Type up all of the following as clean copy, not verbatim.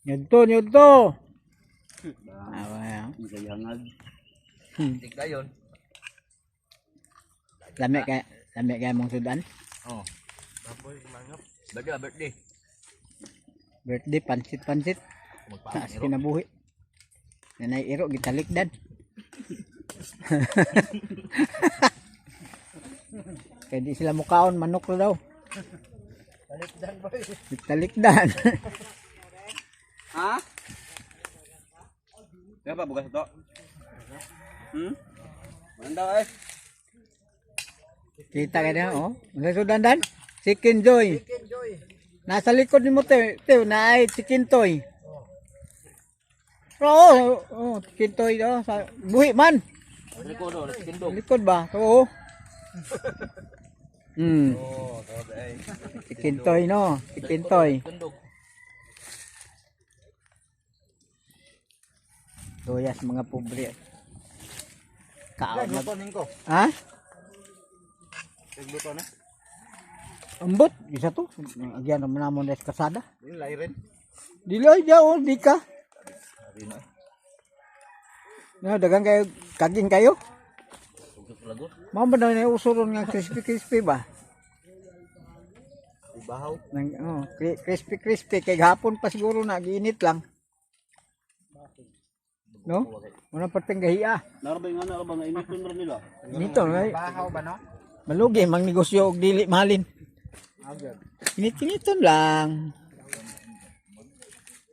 Nyudto, nyudto. Ah, wala. Gayangag. Tigda yun. Lami kay mong sudan. Oh. Birthday, birthday. Birthday pansit pansit. Taas kinabuhi. Nanay iro gitalikdan. Kaya di sila mukaon manok ra daw. Talikdan boy. Gitalikdan. Ha? Kaya pa bugas ito? Manda eh. Kita ka na oh. Ano sudan dan? Chicken joy. Chicken joy. Nasa likod ni mo te, te na ay chicken toy. Oo, oh, chicken toy oh, sa buhi man. Likod oh, chicken dog. Likod ba? Oo. Oh, ay. Chicken toy no, chicken toy. Chicken dog. Doyas mga pobre. Kaon na. Luto ko. Ha? Nagluto na. Ambot, isa to. Agyan naman namon des kasada. Yung lairin. Dili ay oh, di ka. Na dagan kayo, kaging kayo. Lagot. Mao ba na yung uso ron nga crispy crispy ba? Ibahaw. Nang, oh, crispy crispy kay hapon pa siguro na giinit lang. No? Muna pateng gahiya. Narabay nga narabay nga initon rin nila. Nito ay Bahaw ba no? malugi mang negosyo og dili mahalin. Agad. Init-initon lang.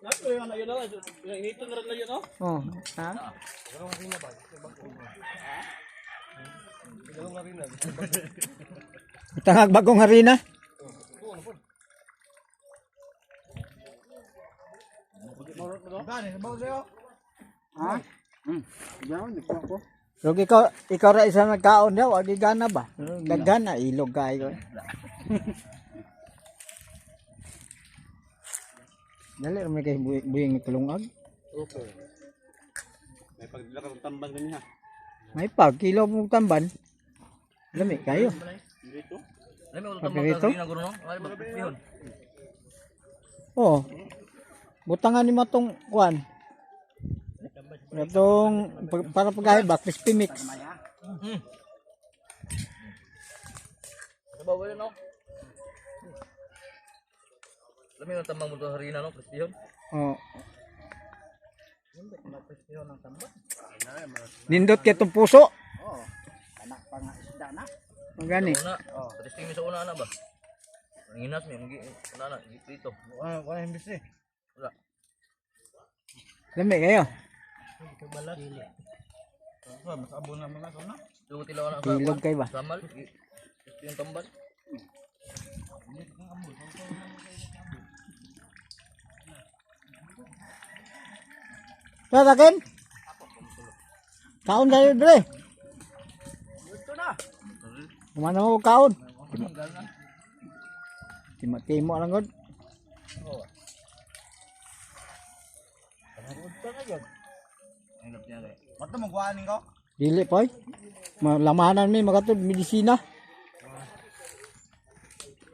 Narabay nga na yun oh. Initon rin na yun oh. Oh, ha? Tangag bagong harina. Ha? Diyan, nagkuha ko. So ikaw ra isa nagkaon daw, agi gana ba? Daghan na ilog kayo. Dali ra may kay buying tulungag. Okay. May pagdala ka ng tamban kami ha. May pag kilo mong tamban. Lami kayo. Dito. Alam mo, Paborito? tambang ka guro no? Ay, bakit Oh. Butangan ni matong kuan. Itong para pagkain ba crispy mix. Sa bawal no? Alam mo yung tambang mo to harina no, crispy yun. Oh. Nindot kay itong puso. Oo. Anak pa nga isda na. Magani. Una, sa testing mi sa una na ba? Ang inas mi, magi una na, dito. Wala, wala imbis eh. Wala. Lami kayo. Mas abo na mga na. Dugo tilaw na sa Ilog kayo ba? Samal, crispy yung tambal. Sa akin? Kaon tayo dre. Dito na. Kumano ko kaon. Timo-timo lang god. Ang hirap niya kay. Ba't mo guwanin ko? Dili poy. Malamanan mi makatod medisina.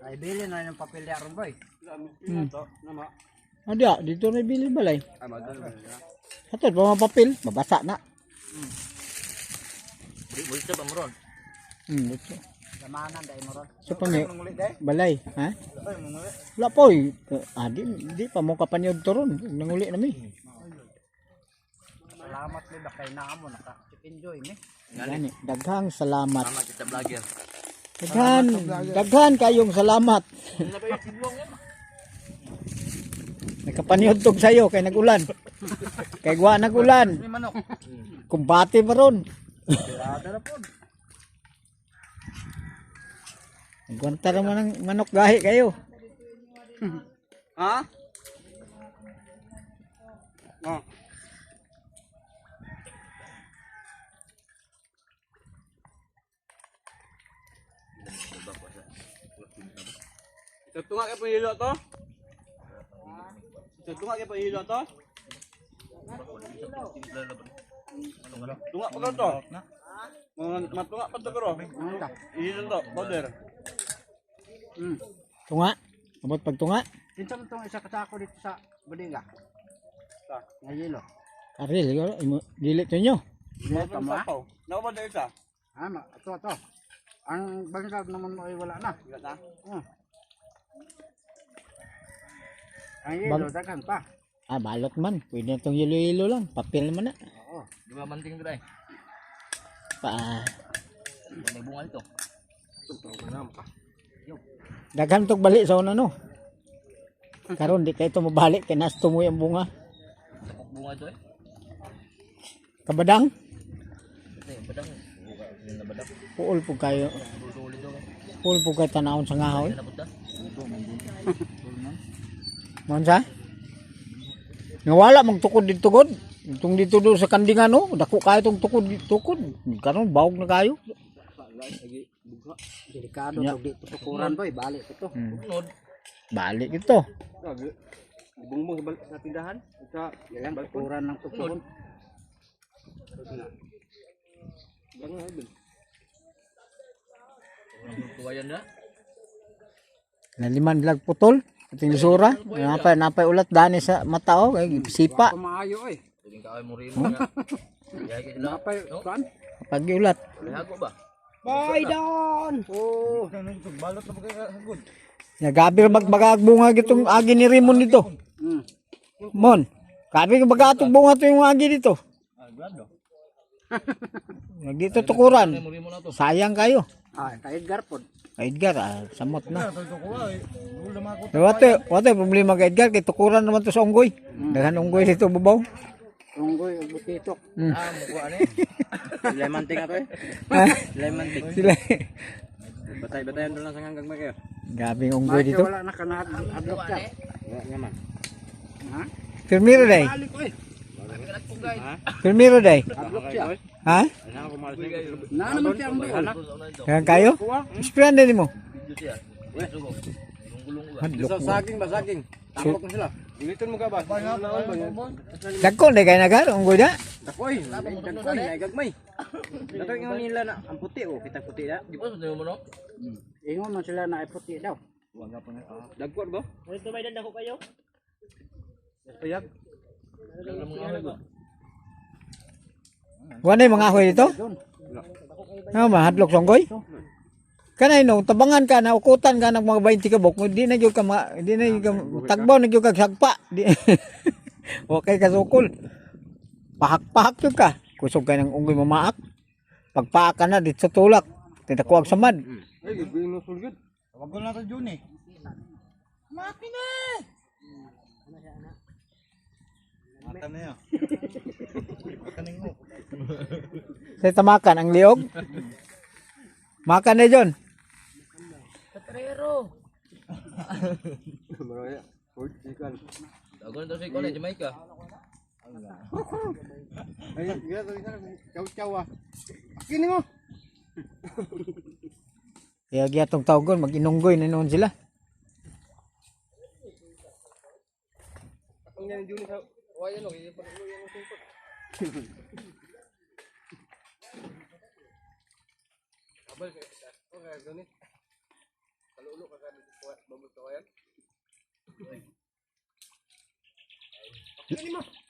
Ay, bili na yung papel ya ron boy. Ito, nama. Adya, dito na bili balay. Ay, madal. Atod pa mga papel, mabasa na. Bulsa pa mo ron. Dito. Lamanan dahil mo ron. So pa may balay, ha? Ay, manguli. Wala po eh. Ah, di pa mo kapanyod to ron. Nanguli na mi. Salamat ni ba kay naamo naka chicken joy ni. Gani, daghang salamat. Tama kita vlogger. Daghan, daghan kayong salamat. Nakapanyod tog sayo kay nagulan. Kay gwa nagulan. May manok. Kumbate pa ron. Sirada na po. Nagwanta ra man ang manok gahi kayo. Ha? Oh. Ito nga kay pahilo to. Ito nga kay pahilo to. Tunga pa to. Mga matunga pa to pero. Ihilo to, border. Tunga. Abot pagtunga. Kinsa man tong isa ka sako dito sa bodega? Nga yelo. Aril, siguro, dili to nyo. Dili tama. Naku ba dahil sa? Ah, ito ito. Ang bangkag naman mo ay wala na. Wala na. Ang yelo daghan pa. Ah, balot man. Pwede na itong yelo-yelo lang. Papel naman na. Oo. Di ba manting dry? Pa, May bunga dito. daghan tog balik sa una no. Karon di kay ito mabalik kay nas tumoy ang bunga. Sakok bunga ito eh. Kabadang, Ito eh, badang. Buka, yun na badang. puol po kayo. Sulit ito. Puol po kayo tanawon sa ngahoy. Yan na punta. Mon sa? Nga wala mang tukod dito god. Itong dito do sa kandingan no, dako kayo tong tukod tukod. Karon bawog na kayo. Delikado to di tukuran boy, balik ito. Unod. Balik ito. Bungbong sa tindahan. Sa Ilang tukuran lang tukuran. Walang tuwayan na. Naliman lag putol. Ating lisura. Napay napay ulat dani sa mata oh, kay sipa. Kumaayo oy. Pwedeng kaaway mo rin mo nga. Yay ka sila. Napay kuan. Pag ulat. Lihago ba? Bye down. Oh. Ya gabi ra magbagaag bunga gitong agi ni Raymond dito. Mon. Gabi ka baga atong bunga to yung agi dito. Nagdito tukuran. Mo rin mo na to. Sayang kayo. Ah, kay Edgar pod. Kay Edgar, ah, samot na. Wate, wate problema kay Edgar kay tukuran naman to sa unggoy. Daghan unggoy dito babaw. Unggoy ug butitok. Ah, mukha ano eh. Lemon tea nga to eh. Lemon tea. Sila. Batay-batayan doon lang sa hanggang kayo. Gabi unggoy dito. Wala na kanad adlok ka. Wala naman. Ha? Firmiro day. Balik oy. Firmiro day. Adlok siya. Ha? Ano ako malas na Na naman siya ang doon. Kaya kayo? Isprayan din mo. Video siya. Sugo. Gulong-gulong ba? Hadlok Sa mo. saging ba saging? Tambok na sila. Giliton mo ka ba? Dagko day kay nagar unggoy da. Dakoy, dakoy, naigagmay. Dato yung nila na ang puti oh, kita puti na. Di ba sa mo no? Ingon man sila na ay puti daw. Dagko ba? Payag. Dagang mga ahoy ba? Wala mga ahoy dito? Doon. Ano mahadlok songgoy? Kanay no, tabangan ka na ukutan ka ng mga 20 ka buk, di na gyud ka ma, di na gyud ka tagbaw na gyud ka sagpa. Di. Okay ka sukol. Pahak-pahak gyud ka. Kusog ka ng unggoy mamaak. Pagpaak ka na dito sa tulak. Tinakuag sa mad. Ay, gagawin mo sulgod. Sa tamakan ang liog. Makan na John. Katrero. Maraya. Food chicken. Dagon to si Kone, Jamaica. Ay, gila to isa chow chow ah. Kini mo. Kaya gyatong tawgon mag-inunggoy na noon sila. Ang yan Juni sa wayan oh, pa yung sungkot. Abal kay oh kay gani. Kalulo ka kani babot kawayan.